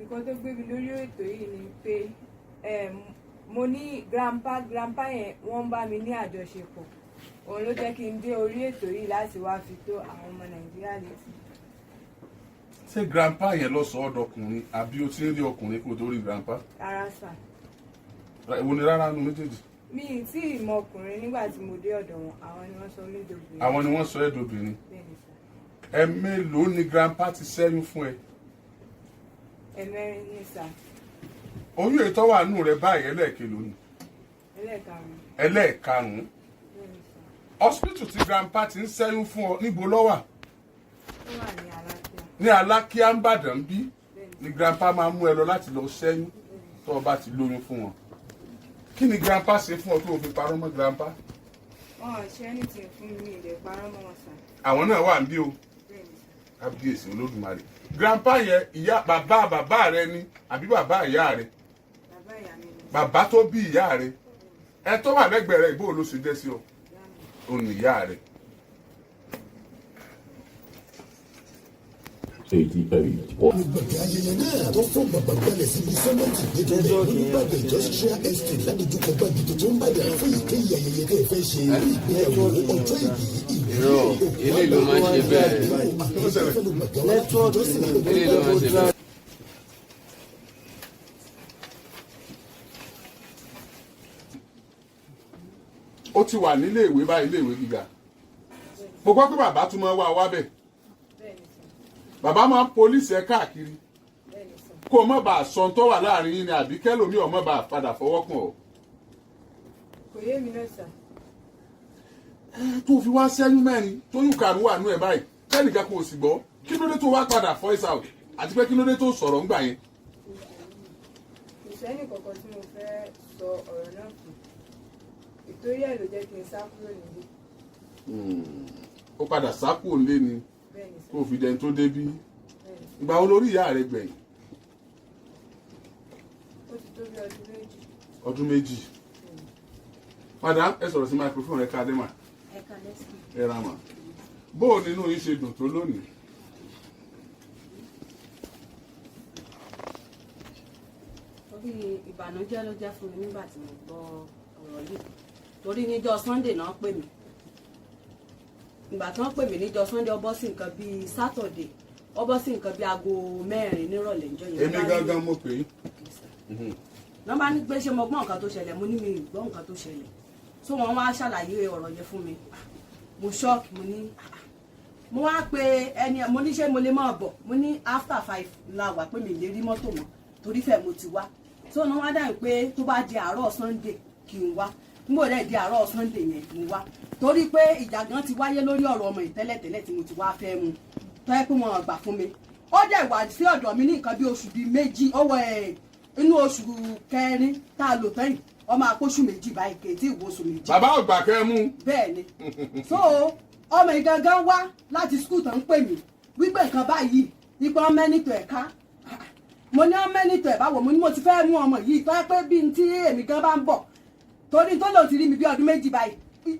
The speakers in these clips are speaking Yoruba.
Nǹkan tó gbé mi lórí ètò yìí ni pé mo ní grandpa. Grandpa yẹn, wọ́n ń bá mi ní àjọṣepọ̀. Òun ló jẹ́ kí n dé orí ètò yìí láti wá fi tó àwọn ọmọ Nàìjíríà létí. Ṣé grandpa yẹn lọ sọ ọ́ dọkùnrin, àbí o ti ń rí ọkùnrin kó o tó rí grandpa? Rárá sà. Èwo ni rárá nu méjèèjì? Mi ì tí ì mọ ọkùnrin nígbà tí mo dé ọ̀dọ̀ wọn. Àwọn ni wọ́n sọ mí dobìnrin. Àwọn ni wọ́n sọ ẹ́ dobìnrin? Bẹ́ẹ̀ ni sà. Ẹ mélòó ni grandpa ti ṣẹ́yún fún ẹ? 4 ni sà. Oyún ètò wà nù rẹ báyìí, ẹlẹ́ẹ̀kelòó ni? Ẹlẹ́ẹ̀karùn-ún. Ẹlẹ́ẹ̀karùn-ún? Bẹ́ẹ̀ ni sà. Hospital tí grandpa ti ń ṣẹ́yún fún ọ, níbo ló wà? Ó wà ní Alákíá. Ní Alákíá n'Ìbàdàn bí? Bẹ́ẹ̀ ni. Ni grandpa máa mú ẹ lọ láti lọ ṣẹ́yún tó o bá ti lóyún fún wọn. Kí ni grandpa ṣe fún ọ tó o fi parọ́ mọ́ grandpa? Wọn ò ṣe anything fún mi, mi ì lè parọ́ mọ́ wọn sà. Àwọn náà wà níbí o? Bẹ́ẹ̀ ni sà. Kábíyèsí Olódùmarè! Grandpa yẹn, ìyá bàbá bàbá rẹ ni àbí bàbá ìyá rẹ? Bàbá ìyá mi ni. Bàbá tó bí ìyá rẹ. Ẹ tó wà lẹ́gbẹ̀ẹ́ rẹ, ìbò ló ṣe jẹ́ sí ọ? Ìyá mi. Òun ní ìyá rẹ. 88. Gbọ̀ngàn ayẹyẹ náà tó fún bàbá gbalẹ̀ síbi sẹ́mẹ́ǹtì nítorí Olùbàdàn Industrial Estate, ládojúkọ Gbági Tuntun n'Ìbàdàn, fún ìkéyìí ayẹyẹ tẹ́ ẹ fẹ́ ṣe, bí ìgbéyàwó, ọjọ́ ìbí, Irọ́, eléyìí ló máa ń ṣe bẹ́ẹ̀. Network. Eléyìí ló máa ń ṣe bẹ́ẹ̀. Ó ti wà nílé ìwé báyìí, ilé ìwé gíga. Mo gbọ́ pé bàbá tún máa wá wá bẹ̀. Bẹ́ẹ̀ ni sà. Bàbá máa ń police ẹ káàkiri? Bẹ́ẹ̀ ni sà. Kó o má bàa sọ tó wà láàrin yín ni, àbí kẹ́lòmíì ò má bàa padà fọwọ́ kàn ọ́? Kò yé mi náà sà. Tó fi wá ṣẹ́yún mẹ́rin, tóyún karùn-ún wà nú ẹ̀ báyìí, kẹ́nìkan kò sì gbọ́, kí ló dé tó wá padà voice out? Àti pé kí ló dé tó sọ̀rọ̀ ńgbà yẹn? Kò sẹ́nì kankan tí mo fẹ́ sọ ọ̀rọ̀ náà fún. Ìtorí ẹ̀ ló jẹ́ kí n sá kúrò nílé. Ó padà sá kúrò nílé ni? Bẹ́ẹ̀ ni sà. Tó fi dẹni tó débí? Bẹ́ẹ̀ ni sà. Ìgbà wo lórí ìyá rẹ gbẹ̀yìn? Ó ti tó bí ọdún 2. Ọdún 2. Madam, ẹ sọ̀rọ̀ sí microphone rẹ ká dé mà. Ẹ kalẹ́ sí. Ẹ ra mà. Bó o nínú yín ṣe dùn tó lónìí? Torí ìbànújẹ́ ló jẹ́ fún mi nígbà tí mo gbọ́ ọ̀rọ̀ yìí, torí níjọ́ Sunday náà pè mí. Ìgbà tí wọ́n pè mí níjọ́ Sunday, ó bọ́ sí nǹkan bíi Saturday, ó bọ́ sí nǹkan bíi aago 4 nírọ̀lẹ́ níjọ́ yẹn. Èmi gangan mo pè é. Wọ́n bá ní pé ṣé mo gbọ́ nǹkan tó ṣẹlẹ̀. Mo ní mi ì gbọ́ nǹkan tó ṣẹlẹ̀. So wọ́n wá ṣàlàyé ọ̀rọ̀ yẹn fún mi. Mo shock. Mo ní ah, ah. Mo wá pe ẹni, mo ní ṣé mo lè máa bọ̀? Mo ní after 5 la wà, pé mi lè rí mọ́tò mọ́ torí fẹ́ mo ti wá. So wọ́n wá dáhùn pé tó bá di àárọ̀ Sunday kí n wá. Nígbà dẹ̀ di àárọ̀ Sunday yẹn, mo wá, torí pé ìjà gan ti wáyé lórí ọ̀rọ̀ ọmọ ìtẹ́lẹ̀tẹ́lẹ̀ tí mo ti wá fẹ́ mu, tó yẹ pé wọn gbà fún mi. Ó dẹ̀ wá sí ọ̀dọ̀ mi ní nǹkan bí oṣù bíi 2, ọwọ́ ẹ̀ inú oṣù kẹrin tá a lò tẹ́yìn, ọmọ àpòṣù 2 báyìí, kèétí ìwòsùn 2. Bàbá ọgbà kẹ́ mú. Bẹ́ẹ̀ ni. So ọmọ ìgangan wá láti school tó ń pè mí wípé nǹkan báyìí, ipò mẹ́nìtò ẹ̀ka. Mo ní mẹ́nìtò ẹ̀ báwo? Mo ní mo ti fẹ́ mú ọmọ yìí tó yẹ pé bí n tí èmi gan bá ń bọ̀, torí tó lòun ti rí mi bí ọdún 2 báyìí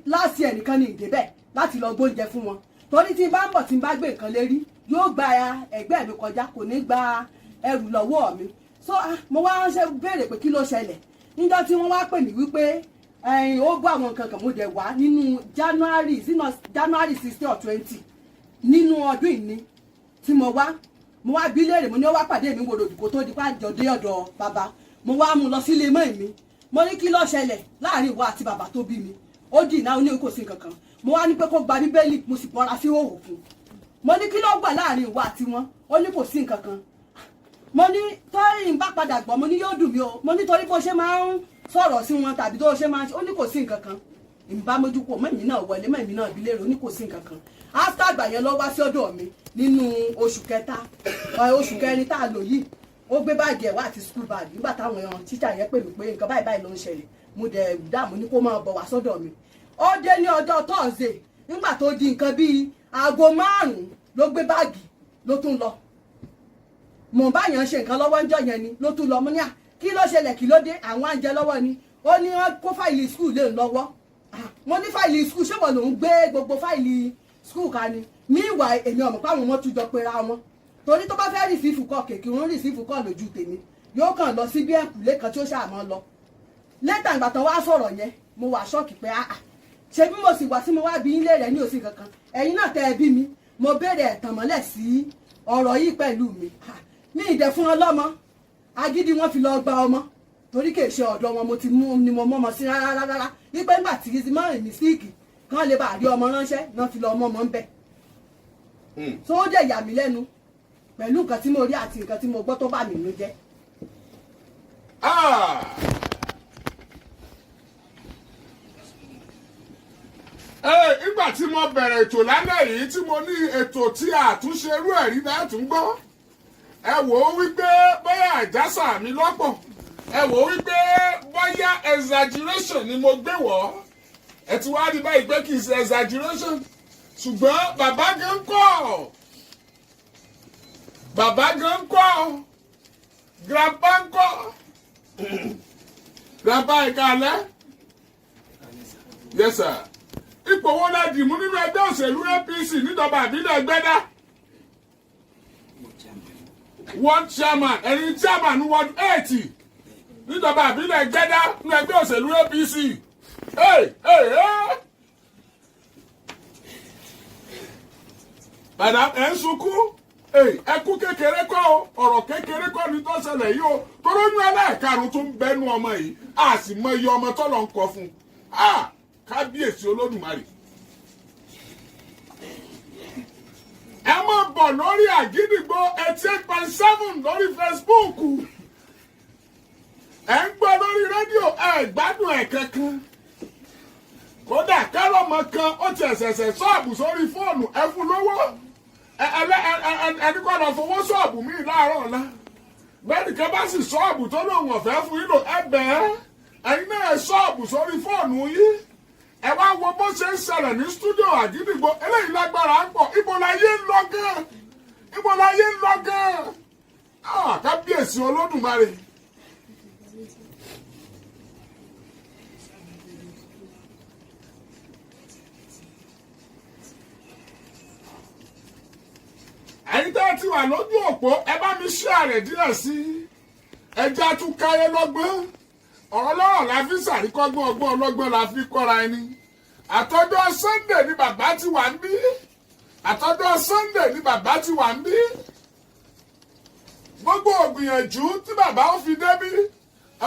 láti ẹnìkan ní ìdè bẹ́ẹ̀ láti lọ gbóúnjẹ fún wọn, torí tí n bá ń bọ̀, tí n bá gbé nǹkan lérí, yóò gba ẹ̀gbẹ́ mi kọjá, kò ní gba ẹrù lọ́wọ́ mi. So mo wá ń ṣe béèrè pé kí ló ṣẹlẹ̀ níjọ́ tí wọ́n wá pè mí wípé ẹ̀yìn ó gbọ́ àwọn nǹkan kan. Mo dẹ̀ wá nínú January sínú January 16 or 20 nínú ọdún ìní tí mo wá. Mo wá bí léèrè, mo ní ó wá pàdé mi wòrò kó tó di pàjọ dé ọ̀dọ̀ bàbá. Mo wá mú lọ sílé mọ́ mi. Mo ní kí ló ṣẹlẹ̀ láàrin ìwọ àti bàbá tó bí mi? Ó dì náà, ó ní kò sí nǹkan kan. Mo wá ní pé kó gba Bíbélì, mo sì bọ́ra sí òhò fún un. Mo ní kí ló gbà láàrin ìwọ àti wọn? Ó ní kò sí nǹkan kan. Mo ní tọ́yìn bá padà gbọ́, mo ní yóò dùn mí o. Mo ní torí bó ṣe máa ń sọ̀rọ̀ sí wọn tàbí tó ṣe máa ń ṣe. Ó ní kò sí nǹkan kan. Ìbámojúkò mẹ́mí náà wọlé, mẹ́mí náà bí léèrè, ó ní kò sí nǹkan kan. After àgbà yẹn lọ wá sí ọ̀dọ̀ mi nínú oṣù kẹta, oṣù kẹrin tá a lò yìí. Ó gbé báàgì ẹ̀ wá àti school bag. Nígbà táwọn èèyàn tíṣà yẹn pè mí pé nǹkan báyìí báyìí ló ń ṣẹlẹ̀, mo dẹ̀ dààmú ní kó máa bọ̀ wá sọ́dọ̀ mi. Ó dé ní ọjọ́ Thursday. Nígbà tó di nǹkan bíi aago 5 ló gbé báàgì, ló tún lọ. Mò ń bá yàn ṣe nǹkan lọ́wọ́ ńjọ́ yẹn ni ló tún lọ. Mo ní à, kí ló ṣẹlẹ̀? Kí ló dé? Àwọn àǹjẹ lọ́wọ́ ni. Ó ní wọ́n kó fáìlì school lé lọ́wọ́. Mo ní fáìlì school, ṣé wọ́n ló ń gbé gbogbo fáìlì school ká ni? Meanwhile, èmi ọ̀mọ̀ pé àwọn ọmọ tún jọ pera wọn. Torí tó bá fẹ́ receive call, kèkì ń receive call lójú tèmi, yóò kàn lọ sí bí ẹ̀kúlé kan tí ó ṣàmọ́ lọ. Later, ìgbà tán wá sọ̀rọ̀ yẹn, mo wà shock pé, ah ah, ṣe bí mo sì wá tí mo wá bí ilé rẹ̀ ní òsì kankan. Ẹ̀yin náà tẹ́ ẹ bí mi, mo béèrè ẹ̀tàn mọ́lẹ̀ sí ọ̀rọ̀ yìí pẹ̀lú mi. Ah, mi ì dẹ̀ fún wọn lọ́mọ, agídí wọn fi lọ gba ọmọ, torí kì í ṣe ọ̀dọ̀ wọn mo ti mú ni mo mọ́mọ sí rárá rárá, wípé nígbà tí mọ́ èmi síìkì kán lè bá rí ọmọ ránṣẹ́ náà fi lọ ọmọ mọ́ ń bẹ̀. So ó dẹ̀ yà mí lẹ́nu pẹ̀lú nǹkan tí mo rí àti nǹkan tí mo gbọ́ tó bà mí nínú jẹ́. Ah! Ẹ, ìgbà tí mo bẹ̀rẹ̀ ètò lálẹ́ yìí, tí mo ní ètò tí àtúnṣe irú ẹ̀rí náà tún gbọ́, ẹ wò ó wípé bóyá àjàsà mi lọ́pọ̀, ẹ wò ó wípé bóyá exaggeration ni mo gbé wọ̀. Ẹ ti wá rí báyìí pé kì í ṣe exaggeration, ṣùgbọ́n bàbá gan kọ́, bàbá gan kọ́, grandpa ń kọ́, grandpa, ẹ̀ka alẹ́. Yes sir. Ipò wo la dì mú nínú ẹgbẹ́ òṣèlú APC níjọba ìbílẹ̀ Ẹgbẹ́dá? Ward chairman. Ẹ̀yin chairman ward 8 níjọba ìbílẹ̀ Ẹgbẹ́dá nínú ẹgbẹ́ òṣèlú APC. Hey, hey, hey. Madam, ẹ̀ ń sunkún. Ẹkú kékeré kọ́ o, ọ̀rọ̀ kékeré kọ́ ni tó ṣẹlẹ̀ yìí o, toróyún ẹlẹ́ẹ̀karùn tó ń bẹnu ọmọ yìí, a sì mọ iye ọmọ tọ́lọ̀ ń kọ fún un. Ah, kábíyèsí Olódùmarè. Ẹ máa bọ̀ lórí Àgídìgbò 88.7 lórí Facebook. Ẹ ń gbọ́ lórí rédíò, ẹ gbádùn ẹ̀ kankan. Kódà kárọ̀mọ kan ó ti ẹ̀sẹ̀sẹ̀ sub sórí fóònù, ẹ fún lówó, ẹni kọ́ lọ fowó sub míì láàárọ̀ ọ̀la. Bẹ́ẹ̀ni kan bá sì sub tó lóun ọ̀fẹ́ fún yín lò, ẹ bẹ́ẹ̀, ẹ̀yin náà sub sórí fóònù yín. Ẹ wá wo bó ṣe ń ṣẹlẹ̀ ní studio Àgídìgbò. Eléyìí lágbára ń pọ̀. Ibo la yé ń lọ gan? Ibo la yé ń lọ gan? Ah, kábíyèsí Olódùmarè. Ẹ̀yin tẹ́ ẹ ti wà lójú òpó, ẹ bá mi share rẹ̀ díẹ̀ sí i. Ẹja tún káyé lọ́gbọ́n. Ọ̀rọ̀ lọ́rọ̀ la fi sàríkọ́gbọ́n, ọgbọ́n ọlọ́gbọ́n la fi kọ́ra ẹni. Àtọ́jọ́ Sunday ni bàbá ti wà ń bí. Àtọ́jọ́ Sunday ni bàbá ti wà ń bí. Gbogbo ògbìyànjú tí bàbá ó fi débí,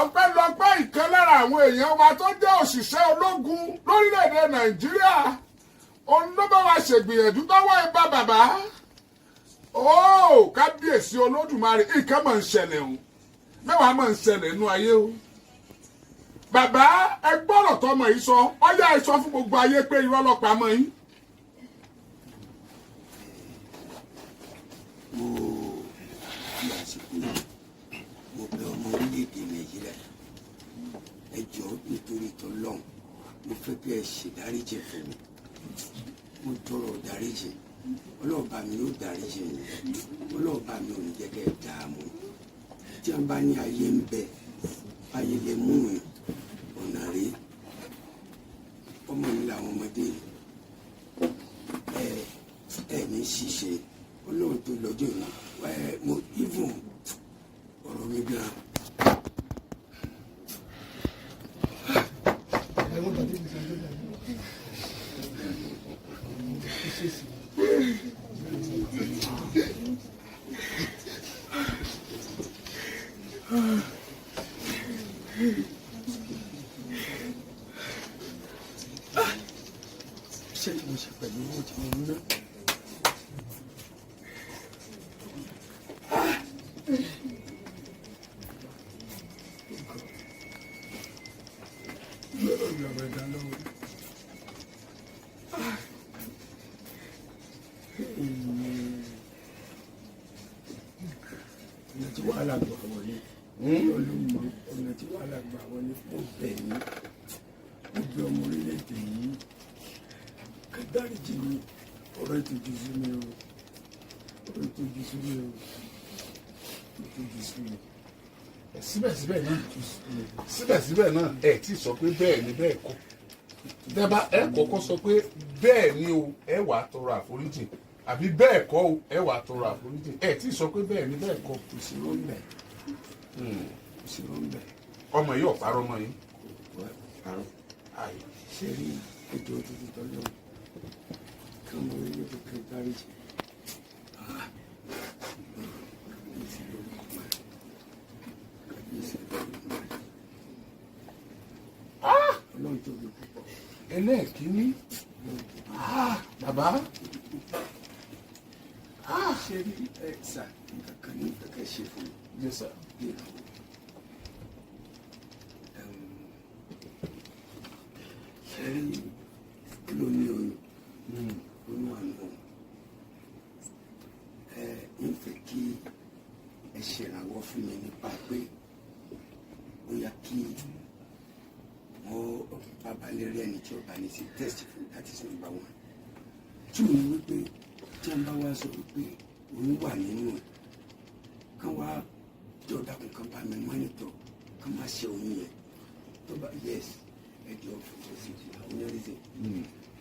ọpẹ́lọpẹ́ ìkan lára àwọn èèyàn wa tó jẹ́ òṣìṣẹ́ ológun lórílẹ̀‐èdè Nàìjíríà, òun ló bá wa ṣègbìyànjú tọ́wọ́ ẹ bá bàbá. Ó kábíyèsí Olódùmarè, nǹkan máa ń ṣẹlẹ̀ o, mẹ́wàá máa ń ṣẹlẹ̀ nínú ayé o. Bàbá, ẹ gbọ́rọ̀ tọmọ yìí sọ. Ọyá, ẹ sọ fún gbogbo ayé pé irọ́ lọ́pàá mọ́ yín. Mo fi àsìkò yìí, mo bẹ̀ ọmọ orílẹ̀-èdè Nàìjíríà, ẹ jọ̀ọ́, nítorí tọlọ́run, mo fẹ́ kí ẹ ṣèdáríjì fún mi. Mo tọrọ dáríjì, ọlọ́ọ̀bá mi yóò dáríjì yín, ọlọ́ọ̀bá mi ò ní jẹ́ kẹ́ ẹ dààmú. Tí wọ́n bá ní ayé ń bẹ, ayé lè mú mi ọ̀nà rí. Ọmọ mi làwọn ọmọdé yìí, ẹ ẹ ní ṣíṣe Ọlọ́run tó lọ́jọ́ yìí. Ẹ mo even ọ̀rọ̀ mi gan. Ṣé tí mo ṣe pẹ̀lú owó tí mo ń ná. Ọ̀nà tí wàhálà gbà wọlé, olùmọ̀, ọ̀nà tí wàhálà gbà wọlé. Mo bẹ̀ yín, mo bẹ̀ ọmọ orílẹ̀-èdè yìí, ká dáríjì mi. Ọ̀rọ̀ ìtọ́jú sí mi o, ọ̀rọ̀ ìtọ́jú sí mi o, ìtọ́jú sí mi. Síbẹ̀síbẹ̀ náà, ẹ tí sọ pé bẹ́ẹ̀ ni bẹ́ẹ̀ kọ́. Dábàá, ẹ kọ́kọ́ sọ pé bẹ́ẹ̀ ni o, ẹ wàá tọrọ àforíjì. Àbí bẹ́ẹ̀ kọ́ o? Ẹ wàá tọrọ àforíjì. Ẹ tí ì sọ pé bẹ́ẹ̀ ni, bẹ́ẹ̀ kọ́. Kò sí rọ́ńbẹ́, kò sí rọ́ńbẹ́. Ọmọ yìí ò parọ́ mọ́ yín? Kò parọ́. Ayi. Ṣe rí ètò òtútù tọ́lọ́ kí ọmọ orílẹ̀-èdè kan dáríjì. Kábíyèsí lórúkọ, kábíyèsí lórúkọ, Ọlọ́run tóbi púpọ̀. Ẹlẹ́ẹ̀kínní. Ah, bàbá. Ṣe rí ẹ sà, nǹkan kan ní kẹ̀kẹ́ ṣe fún mi. Yes, sir. Bí ìrànwọ́ ṣe rí kí ló ní oyún, oyún wà nù ẹ, ń fẹ́ kí ẹ ṣèrànwọ́ fún mi nípa pé bóyá kí wọ́n bàbá lè rí ẹni tí ó bá ní sí test fún. That is number one. Two ni wípé tí wọ́n bá wá sọ wípé oyún wà nínú ẹ̀, kán wá jọ dákun, kán bá mi monitor, kán má ṣe oyún yẹn tó bá. Yes, ẹ jọ fún sí onírìsì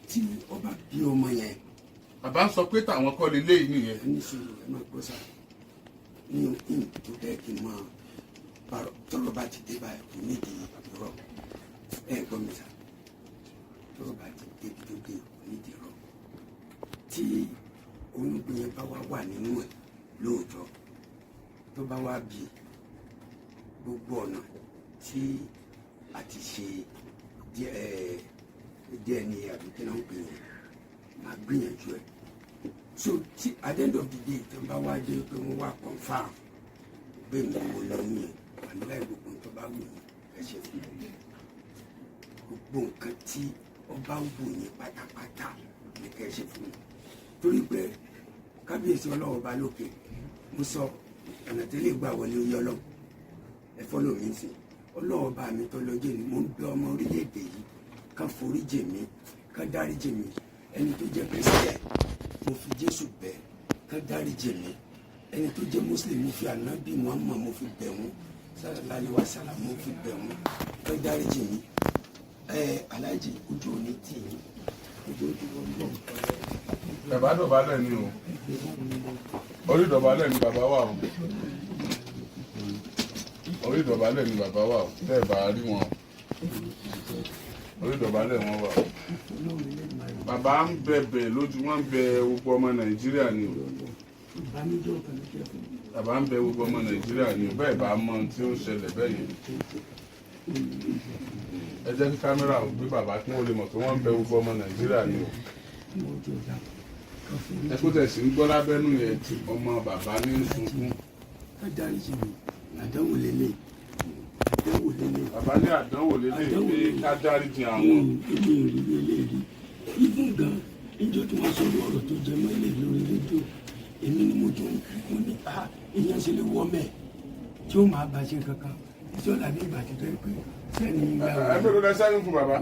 tí ọba bí ọmọ yẹn. Bàbá ń sọ pé tàwọn kọ́ leléyìí nìyẹn. Ẹ ní sùúrù, ẹ máa gbọ́ sá ní ní tó bẹ́ẹ̀ kí n máa parọ́. Tọ́rọ̀ bá ti dé báyìí, kò nídìí irọ́. Ẹ gbọ́ mi sá, tọ́rọ̀ bá ti dé tó dé, kò nídìí irọ́. Tí oyún yẹn bá wá wà nínú ẹ̀ lóòótọ́, tó bá wá bí, gbogbo ọ̀nà tí a ti ṣe DNA àbí kí náà ń pè yẹn, máa gbìyànjú ẹ̀. So tí at the end of the day, tó bá wá dé pé wọ́n wá confirm pé mi mo lóyún yẹn, àmì láì, gbogbo nǹkan tó bá wù yín ẹ ṣe fún mi. Gbogbo nǹkan tí ọba wù yín pátápátá ní kẹ́ ẹ ṣe fún mi, torí pé kábíyèsí Ọlọ́wọ́ ọba lókè, mo sọ ọ̀nà tẹ́lẹ̀ gbà wọlé oyè Ọlọ́run. Ẹ follow mi sí Ọlọ́wọ́ ọba mi tó lọ́jọ́ ni. Mo ń bẹ ọmọ orílẹ̀-èdè yìí ká foríjì mi, ká dáríjì mi. Ẹni tó jẹ́ Christian, mo fi Jésù bẹ̀, ká dáríjì mi. Ẹni tó jẹ́ Muslim, mo fi Ànábì Muhammad, mo fi bẹ̀ wọ́n, sallallahu alaihi wasallam, mo fi bẹ̀ wọ́n, ká dáríjì mi. Ẹ aláàjì, ojú òní tì yín, ojú ojú wọn bọ̀. Bàbá dọ̀bálẹ̀ ni o. Orí ìdọ̀bálẹ̀ ni bàbá wà o. Orí ìdọ̀bálẹ̀ ni bàbá wà o. Tẹ́ ẹ̀ bá rí wọn, orí ìdọ̀bálẹ̀ wọn wà o. Bàbá ń bẹ̀bẹ̀ lójú wọn, ń bẹ gbogbo ọmọ Nàìjíríà ni o. Ìbánújẹ́ ọkàn ló jẹ́ fún mi. Bàbá ń bẹ gbogbo ọmọ Nàìjíríà ni o. Bẹ́ẹ̀ bá mọ ohun tí ó ń ṣẹlẹ̀ bẹ́ẹ̀ yẹn, ẹ jẹ́ kí kámẹ́rà ò gbé bàbá kí wọ́n lè mọ̀ pé wọ́n ń bẹ gbogbo ọmọ Nàìjíríà ni o. Mo jọ dá ká foríjì. Ẹ kó tẹ̀sí ń gbọ́ lábẹ́nú yẹn, ọmọ bàbá ní ń sunkún. Ká dáríjì mi. Àdánwò lélẹ̀, àdánwò lélẹ̀. Bàbá ní àdánwò lélẹ̀, pé ká dáríjì àwọn. Èmi ò rí eléyìí ibùn gan. Níjọ́ tí wọ́n sọ ọ̀rọ̀ tó jẹ mọ́ ilé lórí rédíò, èmi ni mo jọ ń kú ní a èèyàn ṣe lè wọ́ mẹ́ tí ó máa bá ṣe kankan tí ó làbí ìgbà tó tẹ́ pé sẹ́ni ń gbà. Ẹ mélòó lẹ sẹ́yìn fún, bàbá?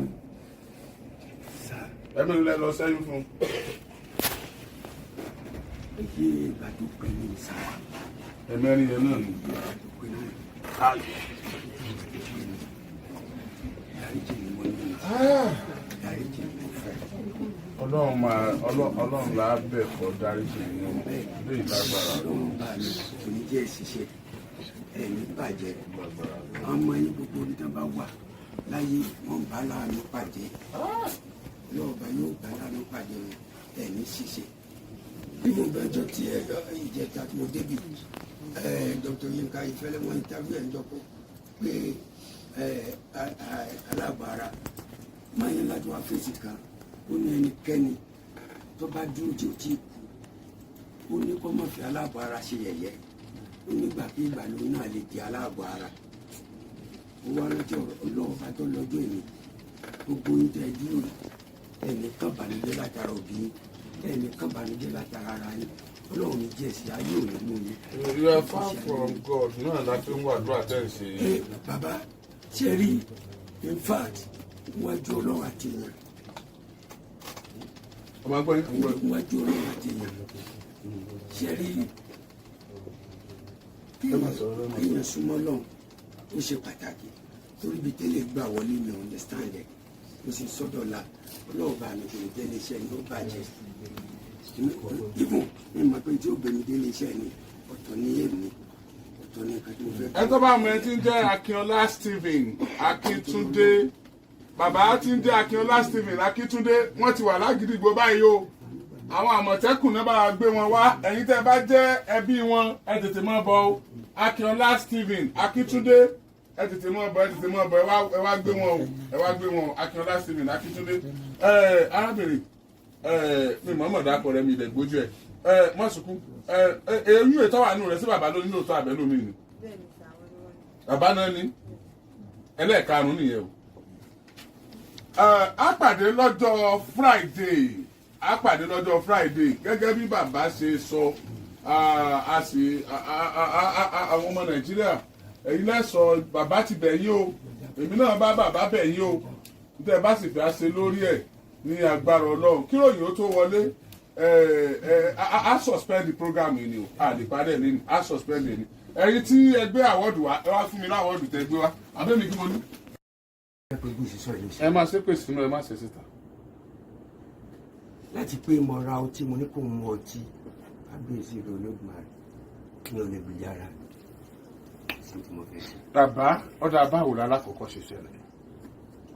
Sá? Ẹ mélòó lẹ lọ sẹ́yìn fún? Iye ìgbà tó pẹ́ ní sá. Ẹ̀mẹ́rin yẹn náà ni. Ìgbà tó pẹ́ náà, dáríjì ni mo ní, dáríjì ni mo fẹ́. Ọlọ́run máa Ọlọ́run là á bẹ̀ kọ́ dáríjì ní o lè lágbára. Ọlọ́run bá mi kò ní jẹ́ ṣiṣẹ́ ẹ̀ ní bàjẹ́. Àwọn ọmọ yín gbogbo orí tán bá wà láyé, wọn bá láàánú pàdé. Ọlọ́ọ̀bá yóò bá láàánú pàdé wọn. Ẹ̀ ní ṣiṣẹ́ bí mo bẹ jọ tí ẹ ìjẹta tí mo débi ẹ, Dr. Yinka Ifẹ̀lẹ́, wọn interview ẹ̀ ń jọkọ pé ẹ aláàbọ̀ ara máa yẹn láti wá fèsì kan. Ó ní ẹnikẹ́ni tó bá dúró tí ò tí ì kú, ó ní kó má fi aláàbọ̀ ara ṣe yẹ̀yẹ́. Ó nígbàkigbà ló náà lè di aláàbọ̀ ara. Ó wá rántí ọ̀rọ̀ Ọlọ́ọ̀bá tó lọ́jọ́ èmi. Gbogbo yín tẹ́ ẹ dúró yìí, ẹnì kan bànújẹ́ látara òbí yín, ẹnì kan bànújẹ́ látara ara yín. Ọlọ́run ní jẹ́ sí ayé òní mú yín. You are far from God náà la fi ń wàdúrà tẹ́ ń ṣe. Ẹ bàbá, ṣe rí, in fact, níwájú Ọlọ́run àti èèyàn, Ọmọ agbọ́n yín kò gbọ́. Níwájú Ọlọ́run àti èèyàn, ṣe rí, kéèyàn súnmọ́ lọ́hùn, ó ṣe pàtàkì, torí ibi tẹ́lẹ̀ gbà wọlé mi ò understand ẹ̀. Mo sì sọ́dọ̀ la Ọlọ́run bá mi kò ní tẹ́lẹ̀ iṣẹ́ yóò bàjẹ́. Even mi mọ̀ pé tí ó gbẹ̀mí délé iṣẹ́ ni, ọ̀tọ̀ ní èmi, ọ̀tọ̀ ní nǹkan tí mo fẹ́. Ẹ tó bá mọ ẹ tí ń jẹ́ Akínọlá Stephen Akíntúndé, bàbá tí ń jẹ́ Akínọlá Stephen Akíntúndé, wọ́n ti wà lágídígbò báyìí o. Àwọn Àmọ̀tẹ́kùn náà bá wa gbé wọn wá. Ẹ̀yin tẹ́ bá jẹ́ ẹbí wọn, ẹ tètè mọ́ bọ̀ o. Akínọlá Stephen Akíntúndé, ẹ tètè mọ́ bọ̀, ẹ tètè mọ́ bọ̀, ẹ wá gbé wọn o, ẹ wá gbé wọn o. Akínọlá Stephen Akíntúndé. Ẹ arábìnrin, ẹ mi mọ̀ọ́mọ̀ dákọ̀ rẹ, mi ilẹ̀ gbójú ẹ ẹ mọ̀sùkú ẹ ẹ eyín ètò wà nù rẹ sí bàbá lónìí lóòótọ́ àbẹ́lómi ni? Bẹ́ẹ̀ ni sà, àwọn ni wọ́n ní. Bàbá náà ní ẹlẹ́ẹ̀karùn-ún nìyẹn o. A pàdé lọ́jọ́ Friday, a pàdé lọ́jọ́ Friday gẹ́gẹ́ bí bàbá ṣe sọ. A sì àwọn ọmọ Nàìjíríà, ẹ̀yin lẹ́sọ̀ bàbá ti bẹ̀ yín o, èmi náà bá bàbá bẹ̀ yín o. Nítorí bá sì fẹ́ ṣe lórí ẹ̀ ní agbára Ọlọ́run, kí ròyìn ó tó wọlé, ẹ a suspend the program yìí ni o. A lè parí ẹ̀ lẹ́nu, a suspend ẹ̀ ni. Ẹ̀yin tí ẹ gbé award wá, ẹ wá fún mi l'award tẹ gbé wá, àbẹ́mi kí mo ní. Ẹ pé bó ṣe sọ yìí ló ṣe. Ẹ máa ṣépè sínú, ẹ má ṣe síta. Láti pé mo ra ọtí, mo ní kó mu ọtí, kábíyèsí rẹ Olódùmarè, mi ò lè gbìyà ara sí tí mo fẹ́ ṣe. Bàbá, ọ̀dà, báwo la lákọ̀ọ́kọ́ ṣe ṣẹlẹ̀?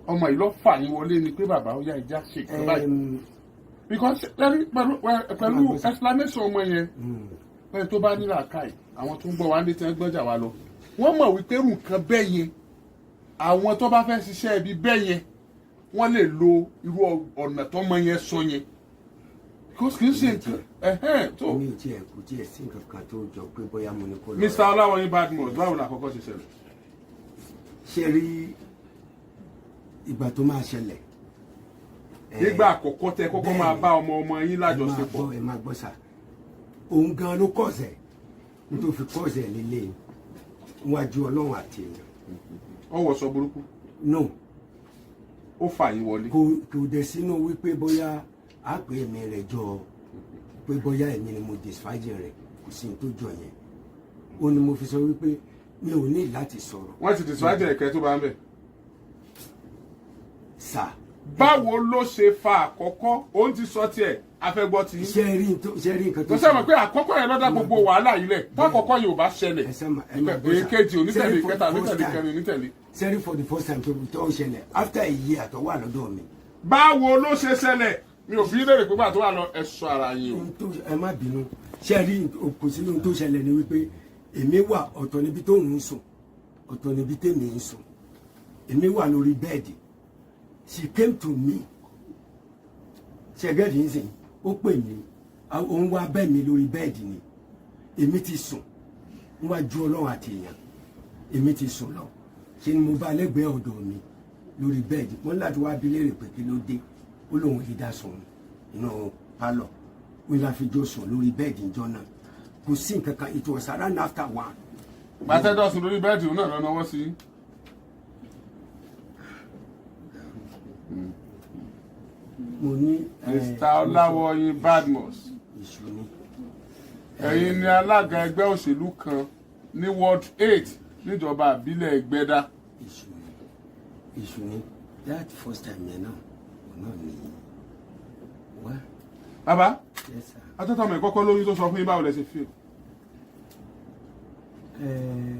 Ọmọ yìí ló fà yín wọlé ni pé bàbá, ó yá, ìjà ṣe ìkan báyìí? Because lẹ́rí pẹ̀lú explanation ọmọ yẹn, pẹ̀lú tó bá ní làákàyè, àwọn tó ń gbọ́ wa ní tí wọ́n gbọ́jà wa lọ, wọ́n mọ̀ wípé irú nǹkan bẹ́ẹ̀ yẹn, àwọn tó bá fẹ́ ṣiṣẹ́ ibi bẹ́ẹ̀ yẹn, wọ́n lè lo irú ọ̀nà tọ́mọ yẹn sọ yẹn, because kì í ṣe nǹkan ẹ̀hẹ́n tó. Mi ò tiẹ̀, kò tiẹ̀ sí nǹkan kan tó jọ pé bóyá mo ní kó lọ. Mr. Ọláwọyìn Badmus, báwo la àkọ́kọ́ ṣe ṣẹlẹ̀? Ṣe rí ìgbà tó máa ṣẹlẹ̀, Nígbà àkọ́kọ́ tẹ kọ́kọ́ máa bá ọmọ ọmọ yín lájọṣepọ̀. Ẹ máa gbọ́ sà, òun gan ló kọ̀ọ̀sẹ̀ nítorí fi kọ̀ọ̀sẹ̀ lélẹ̀ níwájú Ọlọ́run àti èèyàn. Ọwọ́ sọ burúkú. No. Ó fà yín wọlé. Kò dẹ̀ sínú wípé bóyá a pè èmi rẹ̀ jọ pé bóyá èmi ni mo disvirgin rẹ̀, kò sí ní tó jọ yẹn. Ó ní mo fi sọ wípé mi ò ní láti sọ̀rọ̀. Wọ́n ti disvirgin ẹ̀kẹ́ tó bá ń bẹ̀. Sà. Báwo ló ṣe fa àkọ́kọ́? Òun ti sọ tiẹ̀, afẹ́gbọ́ ti yín. Ṣe rí nǹkan tó Tó sẹ́wọ̀n pé àkọ́kọ́ yẹn lọ́dá gbogbo wàhálà yìí lẹ̀. Tákọ́kọ́ yìí ò bá ṣẹlẹ̀, Ẹ sẹ́ ma- ẹ máa gbọ́ sà. èkejì onítẹ̀lé, Ṣé rí for ìkẹta the first onítẹ̀lé, time? ìkẹrin onítẹ̀lé. Ṣe rí for the first time tó ṣẹlẹ̀, after a year tó wà lọ́dọ̀ mi. Báwo ló ṣe ṣẹlẹ̀? Mi ò fi léèrè pé gbà tó wà lọ, ẹ sọ ara yín o. Ohun tó, ẹ má bínú, ṣe rí, kò sí ohun tó ṣẹlẹ̀ ni wípé èmi wà, ọ̀tọ̀ níbi tó ń sùn, ọ̀tọ̀ níbi tèmi ń sùn. Èmi wà lórí bẹ́ẹ̀dì, she came to me. Ṣẹgẹ́dì ń sìn, ó pè mí, òun wá bẹ́ẹ̀ mi lórí bẹ́ẹ̀dì ni. Èmi ti sùn níwájú Ọlọ́run àti èèyàn, èmi ti sùn lọ. Ṣe ni mo bá lẹ́gbẹ̀ẹ́ ọ̀dọ̀ mi lórí bẹ́ẹ̀dì. Wọ́n láti wá bí léèrè pé kí ló dé, ó lóun lè dá sùn inú pálọ̀. Wọ́n la fi jọ sùn lórí bẹ́ẹ̀dì ìjọ náà, kò sí nǹkan kan. It was around after 1. Gbàtẹ́jọ́ sùn lórí bẹ́ẹ̀dì, òun náà lọ náwó sí i. Mo ní Mr. Ọláwọyìn Badmus, Ìṣù ni. Ẹ̀yin ni alága ẹgbẹ́ òṣèlú kan ní Ward 8 níjọba àbílẹ̀ Ẹgbẹ́dá. Ìṣù ni, ìṣù ni. That first time yẹn náà, òun náà ní wá. Bàbá, Yes sir. atọ́tọ́ mi kọ́kọ́ lóyún tó sọ fún yín, báwo lẹ ṣe fi? Ẹ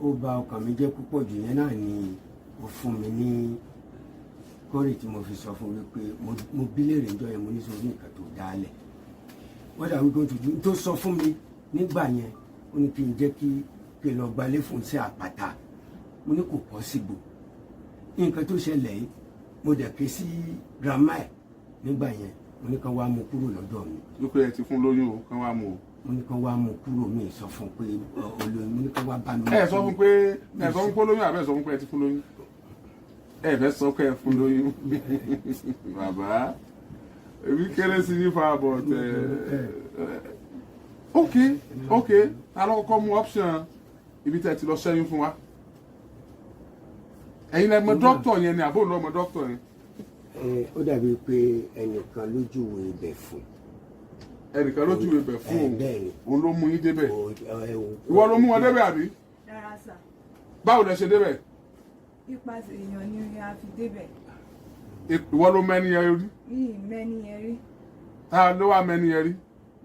ó bà ọkàn mi jẹ́ púpọ̀ jù. Yẹn náà ni ó fún mi ní kọ́rì tí mo fi sọ fún wípé mo bí léèrè ńjọ́ yẹn, mo ní sọ ní nǹkan tó dálẹ̀ wọ́n dà wípé ó tuntun tó sọ fún mi nígbà yẹn, ó ní kí n jẹ́ kí n lọ gbalé fún sí àpáta. Mo ní kò possible. Nǹkan tó ṣẹlẹ̀ yìí, mo dẹ̀ ké sí grandma ẹ̀ nígbà yẹn, mo ní kán wá mú kúrò lọ́dọ̀ mi. Wípé ẹ ti fún lóyún o, kán wá mú o. Mo ní kán wá mú kúrò. Mi sọ fún pé olóyún, mo ní kán wá bá mi mú Ẹ sọ kúrò. fún pé, ẹ sọ fún pé lóyún, àbẹ sọ fún pé ẹ ti fún lóyún? Ẹ fẹ́ sọ pé ẹ fún lóyún. Bàbá, èmi kéré sí yín fa bọ̀ tẹ. Ok, alọ́kọ́kọ́ mú option ibi tẹ́ ẹ ti lọ ṣẹ́yún fún wa. Ẹ̀yin lẹ mọ dókítà yẹn ni, àbó lọ mọ dókítà yẹn? Ẹ, ó dàbí pé ẹnìkan lójúwe ibẹ̀ fún. Ẹnìkan ló júwe bẹ̀ fún Ẹ, òun? Bẹ́ẹ̀ ni. Òun ló mú yín débẹ̀? Ìwọ Ìwọ ló mú wọn débẹ̀, àbí? Rárá sà. Báwo lẹ ṣe débẹ̀? Ipasẹ̀ èèyàn ni a fi débẹ̀. Ìwọ ló mẹ́ni yẹn rí? Mi ì mẹ́ni yẹn rí. Ta ló wá mẹ́ni yẹn rí?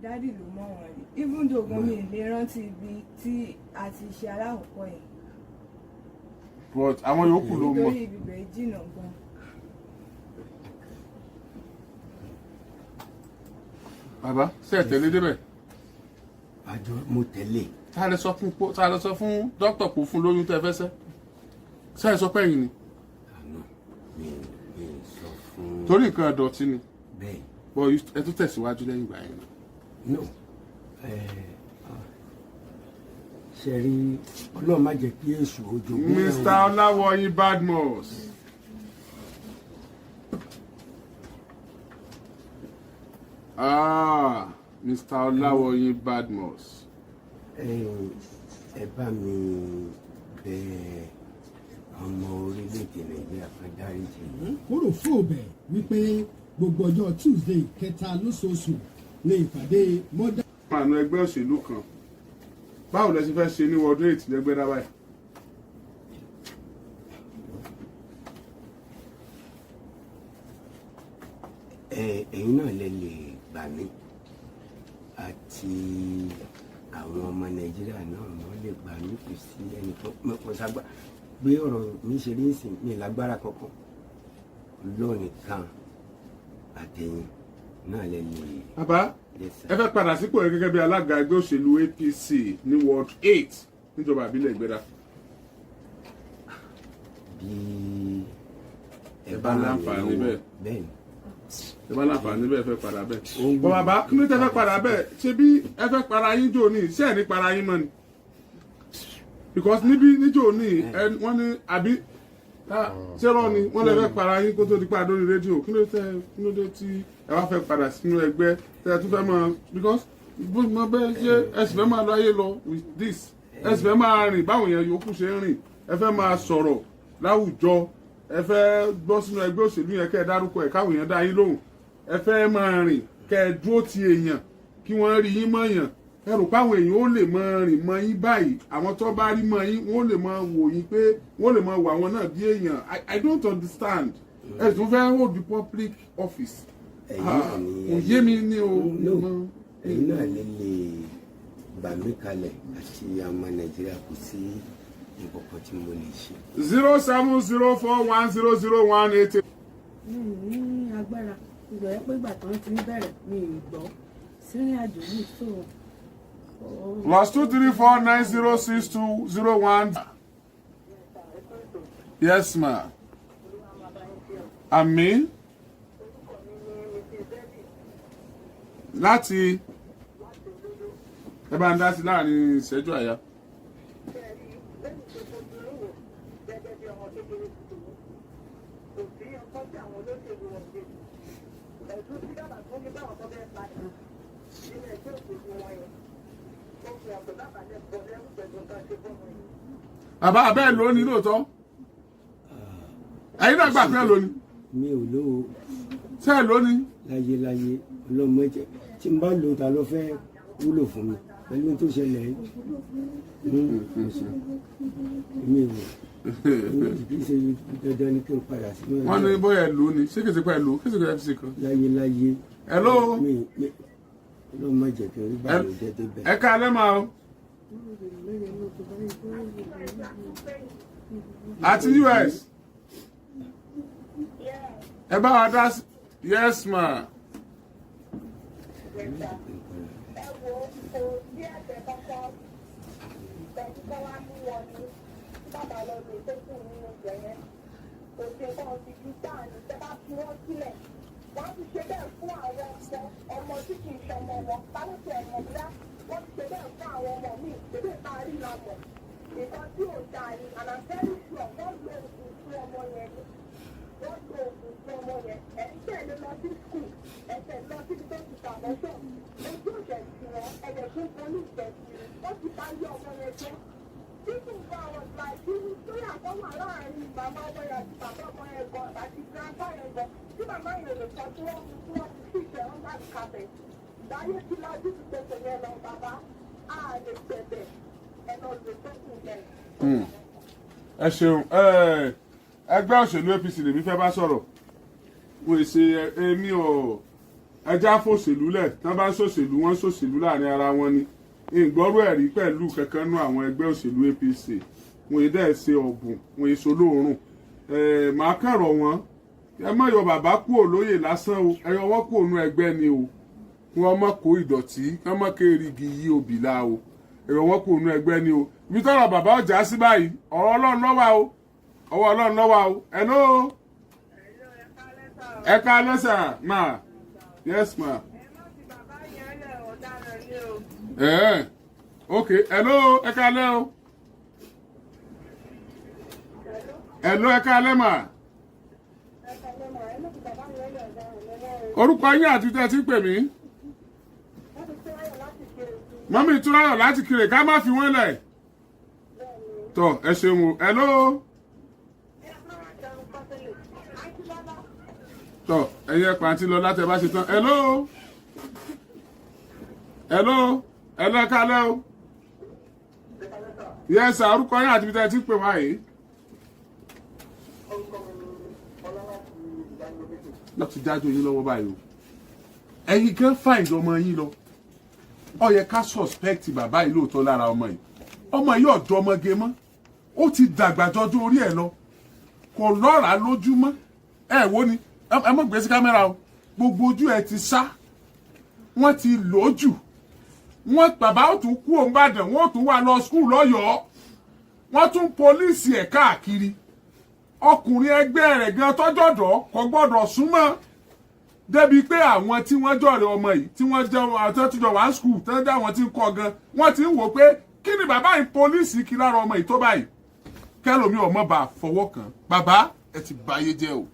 Daddy ló mọ̀ wọ́n rí, even though gan mi ì lè rántí ibi tí a ti ṣe alákọ̀ọ́kọ́ yẹn. But àwọn yòókù ló mọ̀. Nítorí ibi bẹ́ẹ̀ jìnnà gan. Bàbá, ṣe ẹ tẹ̀lé débẹ̀? Àjọ mo tẹ̀lé. Ta lè sọ fún dókítà kó fún lóyún tẹ́ fẹ́ sẹ́? Ṣe ẹ sọ pé ẹ̀yin ni? Àná mi ò sọ fún. Torí nǹkan ẹ̀dọ̀tí ni. Bẹ́ẹ̀. But ẹ tún tẹ̀síwájú lẹ́yìn ìgbà yẹn. No, ṣe rí, Ọlọ́run má jẹ́ kí èṣù ojogún. Mr. Ọláwọyìn Badmus. Ah, Mr. Ọláwọyìn Badmus. Ẹ bá mi bẹ̀ ọmọ orílẹ̀-èdè Nàìjíríà kan dáríjì mí. Kúrò fún ọbẹ̀ wípé gbogbo ọjọ́ Tuesday kẹta lóṣooṣù ní ìpàdé mọ́dà. Àna ẹgbẹ́ òṣèlú kan, báwo lẹ ṣe fẹ́ ṣe ní wọdún èyí lẹ́gbẹ́ dábàá yìí? Ẹ̀yin náà lè gbà mí àti àwọn ọmọ Nàìjíríà náà, wọ́n lè gbà mí. Kò sí ẹnì kan kò ságbá gbé ọ̀rọ̀ mi ṣe rí ìsìn mi lágbára kankan. Ọlọ́run nìkan àtẹ̀yìn náà lè. Bàbá, Yes, sir. ẹ fẹ́ padà sípò rẹ gẹ́gẹ́ bí alága ẹgbẹ́ òṣèlú APC ní Ward 8 níjọba ìbílẹ̀ Ìgbéra. Bí Ẹ bá ràn mí láǹfààní lọ́wọ́. bẹ́ẹ̀. Bẹ́ẹ̀ ni. Ẹ bá láǹfààní bẹ́ẹ̀, fẹ́ padà bẹ́ẹ̀. Ó wù Bọ́ bàbá, kí ló tẹ́ fẹ́ padà bẹ́ẹ̀? Ṣé bí ẹ fẹ́ para yín jò ní ṣé ẹ̀ ní para yín mọ́ ni? Because níbí níjò ní ẹ wọ́n ní àbí ṣé rọ́ ni wọ́n lè fẹ́ para yín kó tó di pa lórí rédíò. Kí ló dé tí ẹ wá fẹ́ padà sínú ẹgbẹ́ tẹ́ ẹ tún fẹ́ máa, because bó mo bẹ́ẹ̀ ṣe ẹ sì fẹ́ máa lọ ayé lọ with this, ẹ sì fẹ́ máa rìn báwọn èèyàn yòókù ṣe ń rìn, ẹ fẹ́ máa sọ̀rọ̀ láwùjọ, ẹ fẹ́ gbọ́ sínú ẹgbẹ́ òṣèlú yẹn kẹ́ ẹ dárúkọ ẹ̀ káwọn èèyàn dá yín lóhùn, ẹ fẹ́ máa rìn kẹ́ ẹ dúró ti èèyàn kí wọ́n rí yín mọ̀yàn. Ẹ rò páwọn èèyàn ó lè máa rìn mọ́ yín báyìí, àwọn tó bá rí mọ́ yín, wọ́n lè máa wò yín pé wọ́n lè máa wò àwọn náà bí èèyàn. I don't understand. Ẹ tún fẹ́ hold the public office. Ẹ̀yin náà ni. Kò yé mi ní o. No, ẹ̀yin náà lè gbà mí kalẹ̀ àti ọmọ Nàìjíríà. Kò sí nǹkan kan tí mo lè ṣe. 070410018. Mi ò ní agbára ìgbà yẹn pé ìgbà tán ti ń bẹ̀rẹ̀ mi ì gbọ́ sírìn àjò yìí tó. +234906201. Yes, ma. Àmín. Láti ẹ bá ń dá sí láàrin ìṣẹ́jú àyà. Lẹ́yìn tó fojú wò gẹ́gẹ́ bí ọmọ kékeré tuntun, kò sí ọkọ tí àwọn olóṣèlú wọn ṣe ẹ̀sùn tí bàbá tó ní báwọn tó fẹ́ padà nínú ẹgbẹ́ òṣèlú wọn yẹn, ó fi hàn pé bàbá náà bọ́ lẹ́rù pẹ̀lú nǹkan ṣe fún wọn yìí. Bàbá, abẹ́ lónìí lóòótọ́. Ẹ̀yin náà gbà pé lónìí. Mi ò lówó. Ṣé ẹ lónìí? Láyé láyé, ọlọ́mọ ẹ̀jẹ̀ tí n bá lò, ta ló fẹ́ wúlò fún mi pẹ̀lú ohun tó ṣẹlẹ̀ yìí? Kò sí. Èmi ò kì í ṣe dandan ni kí n padà sínú Wọ́n ní bóyá ẹ lónìí. Ṣé kìí ṣe pé ẹ lò? Kìí ṣe pé ẹ fi ṣe kan. Láyé láyé. Hello? Mi ọlọ́mọ ẹ̀jẹ̀ kí n rí báyìí jẹ́ débẹ̀. Ẹ ká alẹ́ máa o. Àti US. Ẹ bá wa dá sí. Yes, ma. Ẹ wo, kò sí ẹ̀ṣẹ̀ kankan pẹ̀lú kọ́ wá mú wọn ní bàbá lọ lè tó kù nínú ibẹ̀ yẹn. Kò sí nǹkan ti ju dáa ní tẹ́ bá fi wọ́n sílẹ̀. Wọ́n ti ṣe bẹ́ẹ̀ fún àwọn ọmọ ọmọ tí kì í ṣọmọ wọn. Bálòpọ̀ ẹ̀mọ̀ bíyá wọ́n ti ṣe bẹ́ẹ̀ fún àwọn ọmọ míì tẹ́lẹ̀ bá rí la mọ̀. Nǹkan tí ò dáa ni, and I'm very sure wọ́n lo oògùn fún ọmọ yẹn ni. Wọ́n lo oògùn fún ọmọ yẹn. Ẹ̀yin tẹ̀ lé lọ sí school, ẹ̀sẹ̀ lọ síbi tó ti tàbọ̀ṣọ̀. Ojú òṣè sí wọn, ẹ̀jẹ̀ tún police tẹ̀ sí i. Wọ́n ti bá yé ọmọ yẹn jẹ́. People go out like irú sóyà tó wà láàrin màmá ọmọ yẹn àti bàbá ọmọ yẹn gan àti grandpa yẹn gan tí màmá yẹn lè sọ tí wọ́n ti fi ìṣẹ̀ under the carpet. Ìdáyé ti lajú ti tẹ̀sẹ̀ yẹn lọ, bàbá. A lè gbẹ̀bẹ̀ ẹ lọ lè tó kù bẹ́ẹ̀. Ẹ ṣeun. Ẹgbẹ́ òṣèlú APC lèmi fẹ́ bá sọ̀rọ̀. Wọ́n ṣe èmi ò Ẹja fòṣèlú lẹ̀. Tán bá ń ṣòṣèlú, wọ́n ń ṣòṣèlú láàrin ara wọn ni. Ìgbọ́rú ẹ̀rí pẹ̀lú kankan nú àwọn ẹgbẹ́ òṣèlú APC. Wọn èdè ẹ̀ ṣe ọ̀bùn, wọn èso lóòrùn. Ẹ̀ máa kẹ̀rọ̀ wọn. Ẹ má yọ bàbá kúrò lóyè lásán o, ẹ yọ wọ́n kúrò nú ẹgbẹ́ ni o, kí wọ́n má kó ìdọ̀tí, kí wọ́n má kéèrìgì yí òbí la o. Ẹ yọ wọ́n kúrò nú ẹgbẹ́ ni o. Ibi tọ́rọ̀ bàbá ọjà sí báyìí, ọ̀rọ̀ Ọlọ́run ló wà o, ọwọ́ Ọlọ́run ló wà o. Hello, ẹ káalẹ́ sà, ma. Yes, ma. Ẹ má fi bàbá yẹn lẹ̀, ọ̀daràn ni o. Ok, hello, ẹ káalẹ́ o. Hello, ẹ káalẹ́ mà. Ẹ kàlẹ́ mà, ẹ má fi bàbá yẹn lẹ̀, ọ̀daràn ni wọ́n o. Orúkọ yín àti tẹ́ ẹ ti ń pè mí? Wọ́n ti tẹ́wọ́ láti ṣe ètò. Mummy Túráyọ̀ láti kiri. Ká má fi wọ́n lẹ̀. Bẹ́ẹ̀ ni. Tọ́, ẹ ṣeun o. Hello. Ẹ máa jẹun pátẹ́lẹ̀. Àǹtí Lọ́lá. Tọ́, ẹ̀yin ẹ̀ pàǹtí lọ láti ẹ bá ṣe tán. Hello, hello, hello, ẹ káalẹ́ o. Yes sir, orúkọ yín àti ibi tẹ́ ẹ ti ń pè wá yìí? Orúkọ mi ni Ọlá láti Ìdánilójú. Láti jájú yín lọ́wọ́ báyìí o, ẹ̀yin gan fàìn ọmọ yín lọ. Ó yẹ ká suspect bàbá yìí lóòótọ́ lára ọmọ yìí. Ọmọ yìí ọ̀dọ́ ọmọge mọ́, ó ti dàgbà jọjú orí ẹ̀ lọ, kò lọ́ràá lójúmọ́. Ẹ wo ni, ẹ mọ̀ gbé sí kámẹ́rà o. Gbogbo ojú ẹ ti sá, wọ́n ti lò ó jù. Wọ́n bàbá ó tún kú òǹbàdàn, wọ́n ó tún wà lọ school lọ́yọ̀ọ́, wọ́n tún police ẹ̀ káàkiri. Ọkùnrin ẹgbẹ́ rẹ̀ gan tọ́jọ́dọ̀ kò gbọ́dọ̀ súnmọ́, débi pé àwọn tí wọ́n jọ̀rẹ̀ ọmọ yìí, tí wọ́n jẹ́ àtẹ́tùjọ wá school, tí wọ́n jẹ́ àwọn tí ń kọ́ gan, wọ́n ti ń wò pé kí ni bàbá yìí police kí lára ọmọ yìí tó báyìí, kẹlòmí ọmọ bá fọwọ́ kàn. Bàbá, ẹ ti báyé jẹ́ o.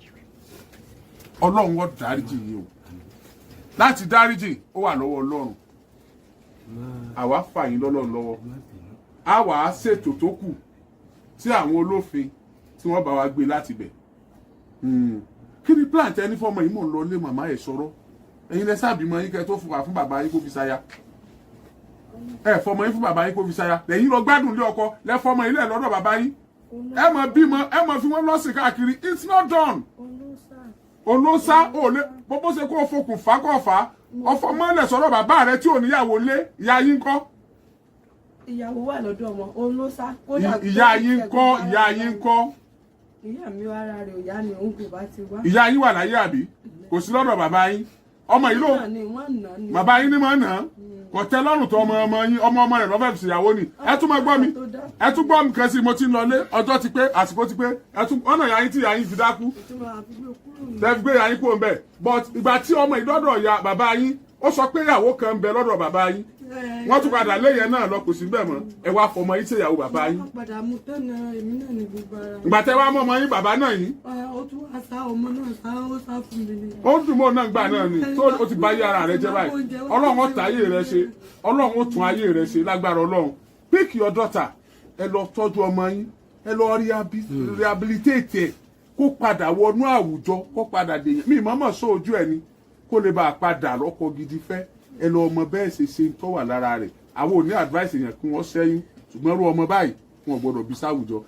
Ọlọ́run ó dáríjì yín o. Láti dáríjì, ó wà lọ́wọ́ Ọlọ́run. Àwa fà yín lọ́lọ́run lọ́wọ́. A wà á ṣètò tó kù tí àwọn olófin tí wọ́n bá wa gbé láti bẹ̀. Kí ni plan tẹ ní fọmọ yìí? Mò ń lọ lé màmá ẹ̀ sọ̀rọ̀. Ẹ̀yin lẹ sábìmọ yín kẹ́ tó fún wa fún bàbá yín kó fi ṣaya. Ẹ fọmọ yín fún bàbá yín kó fi ṣaya, lẹ́yìn lọ gbádùn lé ọkọ, lẹ fọmọ yín lẹ lọ́dọ̀ bàbá yín. Ẹ mọ bímọ, ẹ mọ fi wọn lọ́sìn káàkiri. It's not done. Olóṣà ò lè bó ṣe kó o fokùn fà kó fà ọfọ mọ́lẹ̀ sọ̀rọ̀ bàbá rẹ tí ò níyàwó lé. Ìyá yín kọ́? Ìyàwó wà lọ́dọ̀ wọn, òun ló sá. Kódà Ìyá yín kọ́? Ìyá yín kọ́? Ìyá mi, ara rẹ̀ ò yá ni, òun kò bá ti wá. Ìyá yín wà láyé àbí kò sí lọ́dọ̀ bàbá yín? Ọmọ yìí ló Náà ni wọ́n nà ni. Bàbá yín ní máa ń nà án, kò tẹ́ lọ́rùn tó ọmọ ọmọ yín, ọmọ ọmọ rẹ̀ lọ́fẹ̀ẹ́ fi ṣèyàwó ni. Ẹ tún máa gbọ́ mi, ẹ tún gbọ́ mi kan sí. Mo ti ń lọlé, ọjọ́ ti pé, àsìkò ti pé. Ẹ tún ọ̀nà ìyá yín tí ìyá yín fi dákú. Ìtumọ̀ àbúrò kúrò ní. Tẹ́ fi gbé ìyá yín kúrò ń bẹ̀, but ìgbà tí ọmọ ìdọ́dọ̀ ìyá bàbá yín, ó sọ pé ìyàwó kan ń bẹ lọ́dọ̀ bàbá yín. Wọ́n tún padà léyìn náà lọ, kò sí bẹ́ẹ̀ mọ́. Ẹ wá fọmọ yín ṣèyàwó bàbá yín. Wọ́n padà mú tẹ́nà èmi náà ní gbogbo ara. Ìgbà tẹ́ wá mọ́ ọmọ yín, bàbá náà yín. Ó tún wá sá ọmọ náà sá, ó sá fún mi ni. Ó ń dùn mọ́ náà gbà náà ni tó ó ti bá ayé ara rẹ jẹ́ báyìí. Ọlọ́run ó tún ayé rẹ ṣe, Ọlọ́run ó tún ayé rẹ ṣe lágbára Ọlọ́run. Pick your daughter, ẹ lọ tọ́jú ọmọ yín, ẹ lọ rehabilitate ẹ, kó padà wọnú àwùjọ, kó padà dèyàn mí mọ́mọ́ sọ ojú ẹ ni, kó lè bá a padà lọ́kọ gidi fẹ́. Ẹ lọ ọmọ bẹ́ẹ̀ ṣe ṣe ń tọ́wà lára rẹ̀. Àwọn ò ní advice yẹn kí wọ́n ṣẹ́yún, ṣùgbọ́n irú ọmọ báyìí, wọn ò gbọ́dọ̀ bí sáwùjọ.